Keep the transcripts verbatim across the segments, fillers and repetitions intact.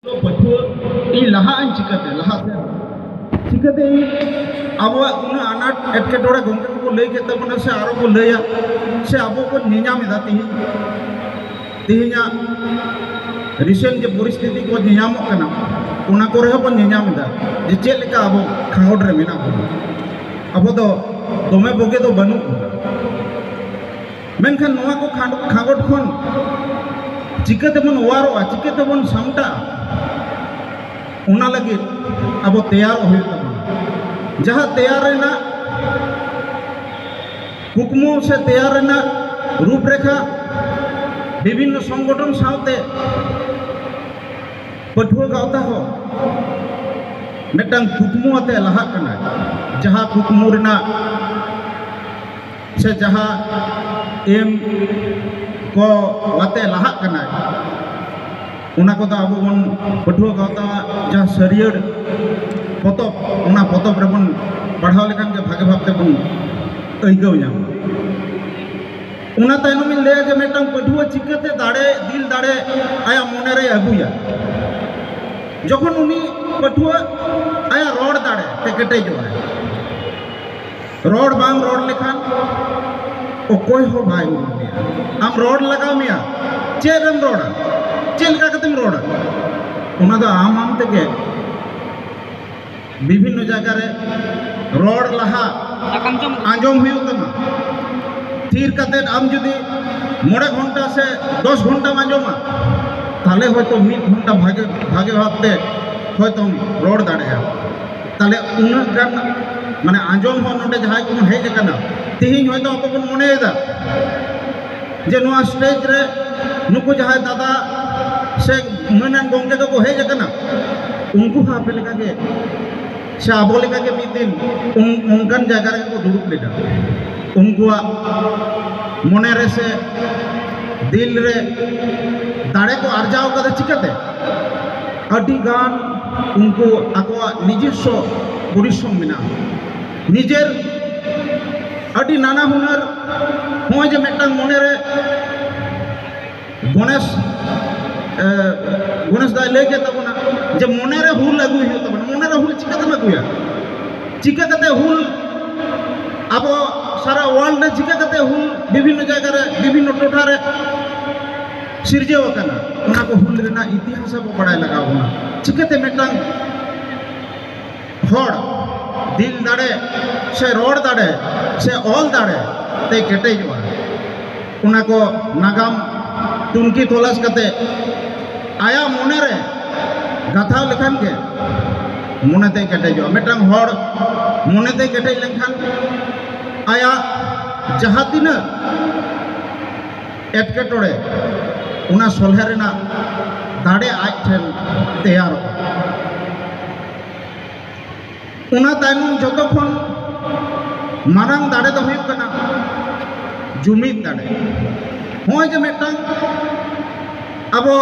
ᱯᱟᱹᱴᱷᱩᱣᱟᱹ ᱤᱧ ᱞᱟᱦᱟᱜ ᱟᱹᱧ ᱪᱤᱠᱟᱹᱛᱮ, ᱞᱟᱦᱟ ᱥᱮᱫ ᱪᱤᱠᱟᱹᱛᱮ ᱤᱧ ᱟᱵᱚᱣᱟᱜ ᱩᱱᱟᱹᱜ ᱟᱱᱟᱴ ᱮᱴᱠᱮᱴᱚᱬᱮ ᱜᱚᱢᱠᱮ ᱠᱚᱠᱚ ᱞᱟᱹᱭ ᱠᱮᱫ ᱛᱟᱵᱚᱱᱟ ᱥᱮ ᱟᱨᱚ ᱠᱚ ᱞᱟᱹᱭᱟ ᱥᱮ ᱟᱵᱚ ᱵᱚᱱ ᱧᱮᱧᱟᱢ ᱮᱫᱟ ᱛᱤᱦᱤᱧ, ᱛᱤᱦᱤᱧᱟᱜ ᱨᱤᱥᱮᱱᱴ ᱡᱮ ᱯᱚᱨᱤᱥᱛᱷᱤᱛᱤ ᱠᱚ ᱧᱮᱧᱟᱢᱚᱜ ᱠᱟᱱᱟ, ᱚᱱᱟ ᱠᱚᱨᱮ ᱦᱚᱸ ᱵᱚᱱ ᱧᱮᱧᱟᱢ ᱮᱫᱟ ᱡᱮ ᱪᱮᱫ ᱞᱮᱠᱟ ᱟᱵᱚ ᱠᱷᱟᱸᱜᱚᱴ ᱨᱮ ᱢᱮᱱᱟᱜ ᱵᱚᱱᱟ᱾ ᱟᱵᱚ ᱫᱚ ᱫᱚᱢᱮ ᱵᱩᱜᱤ ᱫᱚ ᱵᱟᱹᱱᱩᱜ ᱵᱚᱱᱟ᱾ ᱢᱮᱱᱠᱷᱟᱱ ᱱᱚᱣᱟ ᱠᱚ ᱠᱷᱟᱸᱰ-, ᱠᱷᱟᱸᱜᱚᱴ ᱠᱷᱚᱱ ᱪᱤᱠᱟᱹ ᱛᱮᱵᱚᱱ ᱚᱣᱟᱨᱚᱜᱼᱟ, ᱪᱤᱠᱟᱹ ᱛᱮᱵᱚᱱ ᱥᱟᱢᱴᱟᱜᱼᱟ, ᱚᱱᱟ ᱞᱟᱹᱜᱤᱫ ᱟᱵᱚ ᱛᱮᱭᱟᱨᱚᱜ ᱦᱩᱭᱩᱜ ᱛᱟᱵᱚᱱᱟ᱾ ᱡᱟᱦᱟᱸ ᱛᱮᱭᱟᱨ ᱨᱮᱱᱟᱜ ᱠᱩᱠᱢᱩ ᱥᱮ ᱛᱮᱭᱟᱨ ᱨᱮᱱᱟᱜ ᱨᱩᱯᱨᱮᱠᱷᱟ ᱵᱤᱵᱷᱤᱱᱱᱚ ᱥᱚᱝᱜᱚᱴᱷᱚᱱ ᱥᱟᱶᱛᱮ ᱯᱟᱹᱴᱷᱩᱣᱟᱹ ᱜᱟᱶᱛᱟ ᱦᱚᱸ ᱢᱤᱫᱴᱟᱝ ᱠᱩᱠᱢᱩ ᱟᱛᱮ ᱞᱟᱦᱟᱜ ᱠᱟᱱᱟ, ᱡᱟᱦᱟᱸ ᱠᱩᱠᱢᱩ ᱨᱮᱱᱟᱜ ᱥᱮ ᱡᱟᱦᱟᱸ ᱮᱢ ᱠᱚ ᱟᱛᱮ ᱞᱟᱦᱟᱜ ᱠᱟᱱᱟᱭ, ᱚᱱᱟ ᱠᱚᱫᱚ ᱟᱵᱚ ᱵᱚᱱ ᱯᱟᱹᱴᱷᱩᱣᱟᱹ ᱜᱟᱶᱛᱟ ᱡᱟᱦᱟᱸ ᱥᱟᱹᱨᱭᱟᱹᱲ ᱯᱚᱛᱚᱵ, ᱚᱱᱟ ᱯᱚᱛᱚᱵ ᱨᱮᱵᱚᱱ ᱯᱟᱲᱦᱟᱣ ᱞᱮᱠᱷᱟᱱ ᱜᱮ ᱵᱷᱟᱜᱮ ᱵᱷᱟᱵ ᱛᱮᱵᱚᱱ ᱟᱹᱭᱠᱟᱹᱣ ᱧᱟᱢᱟ᱾ ᱚᱱᱟ ᱛᱟᱭᱱᱚᱢ ᱤᱧ ᱞᱟᱹᱭᱟ ᱡᱮ ᱢᱤᱫᱴᱟᱝ ᱯᱟᱹᱴᱷᱩᱣᱟᱹ ᱪᱤᱠᱟᱹᱛᱮ ᱫᱟᱲᱮ, ᱫᱤᱞ ᱫᱟᱲᱮ ᱟᱭᱟᱜ ᱢᱚᱱᱮ ᱨᱮᱭ ᱟᱹᱜᱩᱭᱟ, ᱡᱚᱠᱷᱚᱱ ᱩᱱᱤ ᱯᱟᱹᱴᱷᱩᱣᱟᱹ ᱟᱭᱟᱜ ᱨᱚᱲ ᱫᱟᱲᱮ ᱛᱮ ᱠᱮᱴᱮᱡᱚᱜᱼᱟᱭ᱾ ᱨᱚᱲ ᱵᱟᱝ ᱨᱚᱲ ᱞᱮᱠᱷᱟᱱ ᱚᱠᱚᱭ ᱦᱚᱸ ᱵᱟᱭ ᱩᱨᱩᱢ ᱢᱮᱭᱟ᱾ ᱟᱢ ᱨᱚᱲ ᱞᱟᱜᱟᱣ ᱢᱮᱭᱟ, ᱪᱮᱫ ᱮᱢ ᱨᱚᱲᱟ, ᱪᱮᱫ ᱞᱮᱠᱟ ᱠᱟᱛᱮᱢ ᱨᱚᱲᱟ, ᱚᱱᱟ ᱫᱚ ᱟᱢ ᱟᱢ ᱛᱮᱜᱮ ᱵᱤᱵᱷᱤᱱᱱᱚ ᱡᱟᱭᱜᱟ ᱨᱮ ᱨᱚᱲ ᱞᱟᱦᱟ ᱟᱸᱡᱚᱢ ᱦᱩᱭᱩᱜ ᱛᱟᱢᱟ᱾ ᱛᱷᱤᱨ ᱠᱟᱛᱮᱫ ᱟᱢ ᱡᱩᱫᱤ ᱢᱚᱬᱮ ᱜᱷᱚᱱᱴᱟ ᱥᱮ ᱫᱚᱥ ᱜᱷᱚᱱᱴᱟᱢ ᱟᱸᱡᱚᱢᱟ, ᱛᱟᱦᱞᱮ ᱦᱚᱭᱛᱚ ᱢᱤᱫ ᱜᱷᱚᱱᱴᱟ ᱵᱷᱟᱜᱮ, ᱵᱷᱟᱜᱮ ᱵᱷᱟᱵᱛᱮ ᱦᱚᱭᱛᱚᱢ ᱨᱚᱲ ᱫᱟᱲᱮᱭᱟᱜᱼᱟ᱾ ᱛᱟᱦᱞᱮ ᱩᱱᱟᱹᱜ ᱜᱟᱱ, ᱢᱟᱱᱮ, ᱟᱸᱡᱚᱢ ᱦᱚᱸ ᱱᱚᱰᱮ ᱡᱟᱦᱟᱸᱭ ᱠᱚᱵᱚᱱ ᱦᱮᱡ ᱟᱠᱟᱱᱟ, ᱛᱮᱦᱮᱧ ᱦᱚᱭᱛᱚ ᱟᱵᱚ ᱵᱚᱱ ᱢᱚᱱᱮᱭᱮᱫᱟ ᱡᱮ ᱱᱚᱣᱟ ᱥᱴᱮᱡ ᱨᱮ ᱱᱩᱠᱩ ᱡᱟᱦᱟᱸᱭ ᱫᱟᱫᱟ ᱥᱮ ᱢᱟᱹᱱᱟᱱ ᱜᱚᱢᱠᱮ ᱠᱚᱠᱚ ᱦᱮᱡ ᱟᱠᱟᱱᱟ, ᱩᱱᱠᱩ ᱦᱚᱸ ᱟᱯᱮ ᱞᱮᱠᱟᱜᱮ ᱥᱮ ᱟᱵᱚ ᱞᱮᱠᱟᱜᱮ ᱢᱤᱫ ᱫᱤᱱ ᱚᱱ-, ᱚᱱᱠᱟᱱ ᱡᱟᱭᱜᱟ ᱨᱮᱜᱮ ᱠᱚ ᱫᱩᱲᱩᱵ ᱞᱮᱱᱟ᱾ ᱩᱱᱠᱩᱣᱟᱜ ᱢᱚᱱᱮ ᱨᱮ ᱥᱮ ᱫᱤᱞ ᱨᱮ ᱫᱟᱲᱮ ᱠᱚ ᱟᱨᱡᱟᱣ ᱠᱟᱫᱟ᱾ ᱪᱤᱠᱟᱹᱛᱮ? ᱟᱹᱰᱤ ᱜᱟᱱ ᱩᱱᱠᱩ ᱟᱠᱚᱣᱟᱜ ᱱᱤᱡᱚᱥᱥᱚ ᱯᱚᱨᱤᱥᱨᱚᱢ ᱢᱮᱱᱟᱜᱼᱟ᱾ ᱱᱤᱡᱮᱨ ᱟᱹᱰᱤ ᱱᱟᱱᱟ ᱦᱩᱱᱟᱹᱨ, ᱱᱚᱜᱼᱚᱭ ᱡᱮ ᱢᱤᱫᱴᱟᱝ ᱢᱚᱱᱮ ᱨᱮ ᱜᱚᱱᱮᱥ ᱜᱚᱱᱮᱥ ᱫᱟᱭ ᱞᱟᱹᱭ ᱠᱮᱫ ᱛᱟᱵᱚᱱᱟ ᱡᱮ ᱢᱚᱱᱮᱨᱮ ᱦᱩᱞ ᱟᱹᱜᱩᱭ ᱦᱩᱭᱩᱜ ᱛᱟᱵᱚᱱᱟ᱾ ᱢᱚᱱᱮᱨᱮ ᱦᱩᱞ ᱪᱤᱠᱟᱹᱛᱮᱢ ᱟᱹᱜᱩᱭᱟ? ᱪᱤᱠᱟᱹ ᱠᱟᱛᱮ ᱦᱩᱞ ᱟᱵᱚ ᱥᱟᱨᱟ ᱣᱟᱨᱞᱰ ᱨᱮ ᱪᱤᱠᱟᱹ ᱠᱟᱛᱮ ᱦᱩᱞ ᱵᱤᱵᱷᱤᱱᱱᱚ ᱡᱟᱭᱜᱟ ᱨᱮ, ᱵᱤᱵᱷᱤᱱᱱᱚ ᱴᱚᱴᱷᱟ ᱨᱮ ᱥᱤᱨᱡᱟᱹᱣ ᱟᱠᱟᱱᱟ, ᱚᱱᱟ ᱠᱚ ᱦᱩᱞ ᱨᱮᱱᱟᱜ ᱤᱛᱤᱦᱟᱥ ᱟᱵᱚ ᱵᱟᱲᱟᱭ ᱞᱟᱜᱟᱣ ᱵᱚᱱᱟ᱾ ᱪᱤᱠᱟᱹᱛᱮ ᱢᱤᱫᱴᱟᱝ ᱦᱚᱲ ᱫᱤᱞ ᱫᱟᱲᱮ ᱥᱮ ᱨᱚᱲ ᱫᱟᱲᱮ ᱥᱮ ᱚᱞ ᱫᱟᱲᱮ ᱛᱮ ᱠᱮᱴᱮᱡᱚᱜᱼᱟ, ᱚᱱᱟ ᱠᱚ ᱱᱟᱜᱟᱢ ᱛᱩᱱᱠᱷᱤ ᱛᱚᱞᱟᱥ ᱠᱟᱛᱮ ᱟᱭᱟᱜ ᱢᱚᱱᱮᱨᱮ ᱜᱟᱛᱷᱟᱣ ᱞᱮᱠᱷᱟᱱ ᱜᱮ ᱢᱚᱱᱮᱛᱮ ᱠᱮᱴᱮᱡᱚᱜᱼᱟ᱾ ᱢᱤᱫᱴᱟᱝ ᱦᱚᱲ ᱢᱚᱱᱮᱛᱮ ᱠᱮᱴᱮᱡ ᱞᱮᱱᱠᱷᱟᱱ ᱟᱭᱟᱜ ᱡᱟᱦᱟᱸ ᱛᱤᱱᱟᱹᱜ ᱮᱴᱠᱮᱴᱚᱬᱮ, ᱚᱱᱟ ᱥᱚᱞᱦᱮ ᱨᱮᱱᱟᱜ ᱫᱟᱲᱮ ᱟᱡ ᱴᱷᱮᱱ ᱛᱮᱭᱟᱨᱚᱜᱼᱟ᱾ ᱚᱱᱟ ᱛᱟᱭᱱᱚᱢ ᱡᱚᱛᱚ ᱠᱷᱚᱱ ᱢᱟᱨᱟᱝ ᱫᱟᱲᱮ ᱫᱚ ᱦᱩᱭᱩᱜ ᱠᱟᱱᱟ ᱡᱩᱢᱤᱫ ᱫᱟᱲᱮ᱾ ᱱᱚᱜᱼᱚᱭ ᱡᱮ ᱢᱤᱫᱴᱟᱝ ᱟᱵᱚ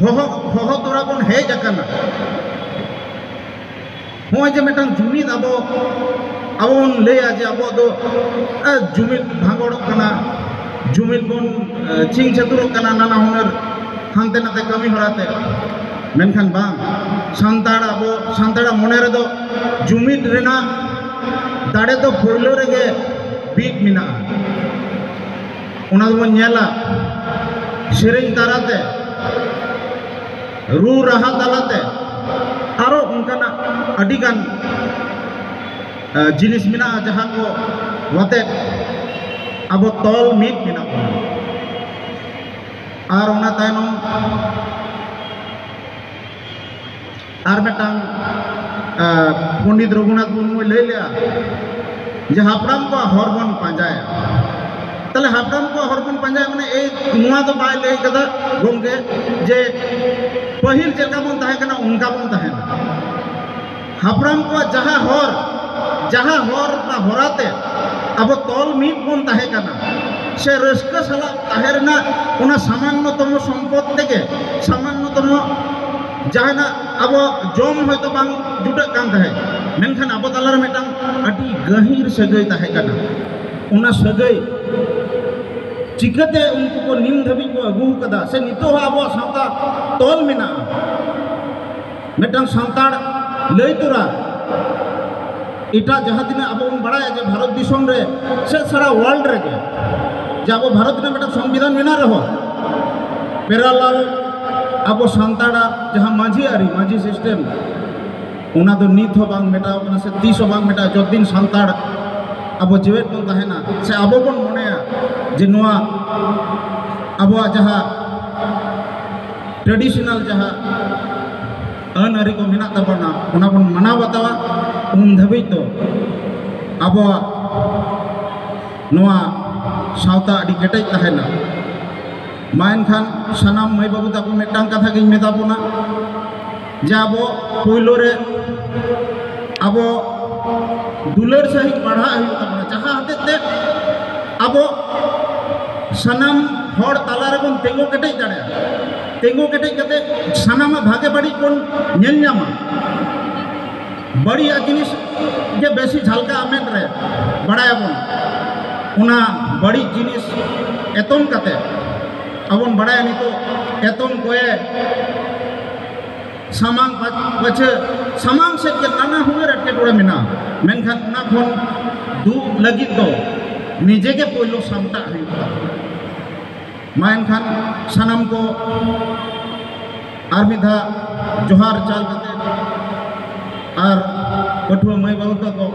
ᱦᱚᱦᱚ ᱦᱚᱦᱚ ᱛᱚᱨᱟ ᱵᱚᱱ ᱦᱮᱡ ᱟᱠᱟᱱᱟ, ᱱᱚᱜᱼᱚᱭ ᱡᱮ ᱢᱤᱫᱴᱟᱝ ᱡᱩᱢᱤᱫ ᱟᱵᱚ ᱟᱵᱚ ᱵᱚᱱ ᱞᱟᱹᱭᱟ ᱡᱮ ᱟᱵᱚ ᱫᱚ ᱡᱩᱢᱤᱫ ᱵᱷᱟᱸᱜᱚᱲᱚᱜ ᱠᱟᱱᱟ, ᱡᱩᱢᱤᱫ ᱵᱚᱱ ᱪᱷᱤᱝ ᱪᱷᱟᱹᱛᱩᱨᱚᱜ ᱠᱟᱱᱟ ᱱᱟᱱᱟ ᱦᱩᱱᱟᱹᱨ ᱦᱟᱱᱛᱮ ᱱᱟᱛᱮ ᱠᱟᱹᱢᱤ ᱦᱚᱨᱟ ᱛᱮ᱾ ᱢᱮᱱᱠᱷᱟᱱ ᱵᱟᱝ, ᱥᱟᱱᱛᱟᱲ, ᱟᱵᱚ ᱥᱟᱱᱛᱟᱲᱟᱜ ᱢᱚᱱᱮ ᱨᱮᱫᱚ ᱡᱩᱢᱤᱫ ᱨᱮᱱᱟᱜ ᱫᱟᱲᱮ ᱫᱚ ᱯᱳᱭᱞᱳ ᱨᱮᱜᱮ ᱵᱤᱫ ᱢᱮᱱᱟᱜᱼᱟ᱾ ᱚᱱᱟ ᱫᱚᱵᱚᱱ ᱧᱮᱞᱟ ᱥᱮᱨᱮᱧ ᱛᱟᱞᱟᱛᱮ, ᱨᱩ ᱨᱟᱦᱟ ᱛᱟᱞᱟᱛᱮ, ᱟᱨᱚ ᱚᱱᱠᱟᱱᱟᱜ ᱟᱹᱰᱤᱜᱟᱱ ᱡᱤᱱᱤᱥ ᱢᱮᱱᱟᱜᱼᱟ ᱡᱟᱦᱟᱸ ᱠᱚ ᱣᱟᱛᱮᱫ ᱟᱵᱚ ᱛᱚᱞ ᱢᱤᱫ ᱢᱮᱱᱟᱜ ᱵᱚᱱᱟ᱾ ᱟᱨ ᱚᱱᱟ ᱛᱟᱭᱱᱚᱢ ᱟᱨ ᱢᱤᱫᱴᱟᱝ ᱯᱚᱱᱰᱤᱛ ᱨᱚᱜᱷᱩᱱᱟᱛᱷ ᱢᱩᱨᱢᱩᱭ ᱞᱟᱹᱭ ᱞᱮᱜᱼᱟ ᱡᱮ ᱦᱟᱯᱲᱟᱢ ᱠᱚᱣᱟᱜ ᱦᱚᱨ ᱵᱚᱱ ᱯᱟᱸᱡᱟᱭᱟ᱾ ᱛᱟᱦᱞᱮ ᱦᱟᱯᱲᱟᱢ ᱠᱚᱣᱟᱜ ᱦᱚᱨ ᱵᱚᱱ ᱯᱟᱸᱡᱟᱭᱟ ᱢᱟᱱᱮ ᱮᱭ ᱱᱚᱣᱟ ᱫᱚ ᱵᱟᱭ ᱞᱟᱹᱭ ᱠᱟᱫᱟ ᱜᱚᱢᱠᱮ ᱡᱮ ᱯᱟᱹᱦᱤᱞ ᱪᱮᱫ ᱞᱮᱠᱟ ᱵᱚᱱ ᱛᱟᱦᱮᱸ ᱠᱟᱱᱟ ᱚᱱᱠᱟ ᱵᱚᱱ ᱛᱟᱦᱮᱱᱟ᱾ ᱦᱟᱯᱲᱟᱢ ᱠᱚᱣᱟᱜ ᱡᱟᱦᱟᱸ ᱦᱚᱨ, ᱡᱟᱦᱟᱸ ᱦᱚᱨ ᱵᱟ ᱦᱚᱨᱟᱛᱮ ᱟᱵᱚ ᱛᱚᱞ ᱢᱤᱫ ᱵᱚᱱ ᱛᱟᱦᱮᱸ ᱠᱟᱱᱟ, ᱥᱮ ᱨᱟᱹᱥᱠᱟᱹ ᱥᱟᱞᱟᱜ ᱛᱟᱦᱮᱸ ᱨᱮᱱᱟᱜ ᱚᱱᱟ ᱥᱟᱢᱟᱱᱱᱚᱛᱚᱢᱚ ᱥᱚᱢᱯᱚᱫ ᱛᱮᱜᱮ, ᱥᱟᱢᱟᱱᱱᱚᱛᱚᱢᱚ ᱡᱟᱦᱟᱱᱟᱜ ᱟᱵᱚ ᱡᱚᱢ ᱦᱚᱭᱛᱳ ᱵᱟᱝ ᱡᱩᱴᱟᱹᱜ ᱠᱟᱱ ᱛᱟᱦᱮᱸᱫ, ᱢᱮᱱᱠᱷᱟᱱ ᱟᱵᱚ ᱛᱟᱞᱟᱨᱮ ᱢᱤᱫᱴᱟᱝ ᱟᱹᱰᱤ ᱜᱟᱹᱦᱤᱨ ᱥᱟᱹᱜᱟᱹᱭ ᱛᱟᱦᱮᱸ ᱠᱟᱱᱟ᱾ ᱚᱱᱟ ᱥᱟᱹᱜᱟᱹᱭ ᱪᱤᱠᱟᱹᱛᱮ ᱩᱱᱠᱩ ᱠᱚ ᱱᱤᱢ ᱫᱷᱟᱹᱵᱤᱡ ᱠᱚ ᱟᱹᱜᱩ ᱟᱠᱟᱫᱟ, ᱥᱮ ᱱᱤᱛᱚᱜ ᱦᱚᱸ ᱟᱵᱚᱣᱟᱜ ᱥᱟᱶᱛᱟ ᱛᱚᱞ ᱢᱮᱱᱟᱜᱼᱟ? ᱢᱤᱫᱴᱟᱝ ᱥᱟᱱᱛᱟᱲ ᱞᱟᱹᱭ ᱛᱚᱨᱟ ᱮᱴᱟᱜ ᱡᱟᱦᱟᱸ ᱛᱤᱱᱟᱹᱜ ᱟᱵᱚ ᱵᱚᱱ ᱵᱟᱲᱟᱭᱟ ᱡᱮ ᱵᱷᱟᱨᱚᱛ ᱫᱤᱥᱚᱢ ᱨᱮ ᱥᱮ ᱥᱟᱨᱟ ᱣᱟᱨᱞᱰ ᱨᱮᱜᱮ ᱡᱮ ᱟᱵᱚ ᱵᱷᱟᱨᱚᱛ ᱨᱮᱱᱟᱜ ᱢᱤᱫᱴᱟᱝ ᱥᱚᱝᱵᱤᱫᱷᱟᱱ ᱢᱮᱱᱟᱜ ᱨᱮᱦᱚᱸ, ᱯᱮᱨᱟᱞᱟᱞ ᱟᱵᱚ ᱥᱟᱱᱛᱟᱲᱟᱜ ᱡᱟᱦᱟᱸ ᱢᱟᱹᱡᱷᱤ ᱟᱹᱨᱤ, ᱢᱟᱹᱡᱷᱤ ᱥᱤᱥᱴᱮᱢ, ᱚᱱᱟ ᱫᱚ ᱱᱤᱛ ᱦᱚᱸ ᱵᱟᱝ ᱢᱮᱴᱟᱣ ᱠᱟᱱᱟ ᱥᱮ ᱛᱤᱥ ᱦᱚᱸ ᱵᱟᱝ ᱢᱮᱴᱟᱜᱼᱟ᱾ ᱡᱚᱛᱫᱤᱱ ᱥᱟᱱᱛᱟᱲ ᱟᱵᱚ ᱡᱮᱣᱮᱫ ᱵᱚᱱ ᱛᱟᱦᱮᱱᱟ ᱥᱮ ᱟᱵᱚ ᱵᱚᱱ ᱢᱚᱱᱮᱭᱟ ᱡᱮ ᱱᱚᱣᱟ ᱟᱵᱚᱣᱟᱜ ᱡᱟᱦᱟᱸ ᱴᱨᱮᱰᱤᱥᱚᱱᱟᱞ ᱡᱟᱦᱟᱸ ᱟᱹᱱ ᱟᱹᱨᱤ ᱠᱚ ᱢᱮᱱᱟᱜ ᱛᱟᱵᱚᱱᱟ, ᱚᱱᱟ ᱵᱚᱱ ᱢᱟᱱᱟᱣ ᱵᱟᱛᱟᱣᱟ, ᱩᱱ ᱫᱷᱟᱹᱵᱤᱡ ᱫᱚ ᱟᱵᱚᱣᱟᱜ ᱱᱚᱣᱟ ᱥᱟᱶᱛᱟ ᱟᱹᱰᱤ ᱠᱮᱴᱮᱡ ᱛᱟᱦᱮᱱᱟ᱾ ᱢᱟ ᱮᱱᱠᱷᱟᱱ ᱥᱟᱱᱟᱢ ᱢᱟᱹᱭ ᱵᱟᱹᱵᱩ ᱛᱟᱠᱚ ᱢᱤᱫᱴᱟᱝ ᱠᱟᱛᱷᱟ ᱜᱤᱧ ᱢᱮᱛᱟ ᱵᱚᱱᱟ ᱡᱮ ᱟᱵᱚ ᱯᱳᱭᱞᱳ ᱨᱮ ᱟᱵᱚ ᱫᱩᱞᱟᱹᱲ ᱥᱟᱹᱦᱤᱡ ᱯᱟᱲᱦᱟᱜ ᱦᱩᱭᱩᱜ ᱛᱟᱵᱚᱱᱟ, ᱡᱟᱦᱟᱸ ᱦᱚᱛᱮᱡ ᱛᱮ ᱟᱵᱚ ᱥᱟᱱᱟᱢ ᱦᱚᱲ ᱛᱟᱞᱟ ᱨᱮᱵᱚᱱ ᱛᱤᱸᱜᱩ ᱠᱮᱴᱮᱡ ᱫᱟᱲᱮᱭᱟᱜᱼᱟ᱾ ᱛᱤᱸᱜᱩ ᱠᱮᱴᱮᱡ ᱠᱟᱛᱮ ᱥᱟᱱᱟᱢᱟᱜ ᱵᱷᱟᱜᱮ ᱵᱟᱹᱲᱤᱡ ᱵᱚᱱ ᱧᱮᱞ ᱧᱟᱢᱟ᱾ ᱵᱟᱹᱲᱤᱡᱟᱜ ᱡᱤᱱᱤᱥ ᱜᱮ ᱵᱮᱥᱤ ᱡᱷᱟᱞᱠᱟᱜᱼᱟ ᱢᱮᱫ ᱨᱮ, ᱵᱟᱲᱟᱭᱟᱵᱚᱱ᱾ ᱚᱱᱟ ᱵᱟᱹᱲᱤᱡ ᱡᱤᱱᱤᱥ ᱮᱛᱚᱢ ᱠᱟᱛᱮ ᱟᱵᱚᱱ ᱵᱟᱲᱟᱭᱟ ᱱᱤᱛᱚᱜ ᱮᱛᱚᱢ ᱠᱚᱭᱮ ᱥᱟᱢᱟᱝ ᱯᱟ-, ᱯᱟᱪᱷᱮ ᱥᱟᱢᱟᱝ ᱥᱮᱫ ᱜᱮ ᱱᱟᱱᱟ ᱦᱩᱱᱟᱹᱨ ᱮᱴᱠᱮᱴᱚᱬᱮ ᱢᱮᱱᱟᱜᱼᱟ, ᱢᱮᱱᱠᱷᱟᱱ ᱚᱱᱟ ᱠᱷᱚᱱ ᱫᱩᱜ ᱞᱟᱹᱜᱤᱫ ᱫᱚ ᱱᱤᱡᱮ ᱜᱮ ᱯᱳᱭᱞᱳ ᱥᱟᱢᱴᱟᱜ ᱦᱩᱭᱩᱜᱼᱟ᱾ ᱢᱟ ᱮᱱᱠᱷᱟᱱ ᱥᱟᱱᱟᱢ ᱠᱚ ᱟᱨ ᱢᱤᱫ ᱫᱷᱟᱣ ᱡᱚᱦᱟᱨ ᱪᱟᱞ ᱠᱟᱛᱮ ᱟᱨ ᱯᱟᱹᱴᱷᱩᱣᱟᱹ ᱢᱟᱹᱭ ᱵᱟᱹᱵᱩ ᱛᱟᱠᱚ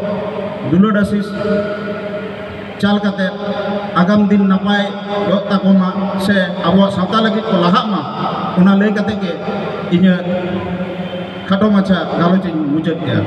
ᱫᱩᱞᱟᱹᱲ ᱟᱥᱤᱥ ᱪᱟᱞ ᱠᱟᱛᱮ ᱟᱜᱟᱢ ᱫᱤᱱ ᱱᱟᱯᱟᱭ ᱠᱚᱜ ᱛᱟᱠᱚ ᱢᱟ ᱥᱮ ᱟᱵᱚᱣᱟᱜ ᱥᱟᱶᱛᱟ ᱞᱟᱹᱜᱤᱫ ᱠᱚ ᱞᱟᱦᱟᱜ ᱢᱟ, ᱚᱱᱟ ᱞᱟᱹᱭ ᱠᱟᱛᱮ ᱜᱮ ᱤᱧᱟᱹᱜ ᱠᱷᱟᱴᱚ ᱢᱟᱪᱷᱟ ᱜᱟᱞᱚᱪ ᱤᱧ ᱢᱩᱪᱟᱹᱫ ᱠᱮᱫᱼᱟ᱾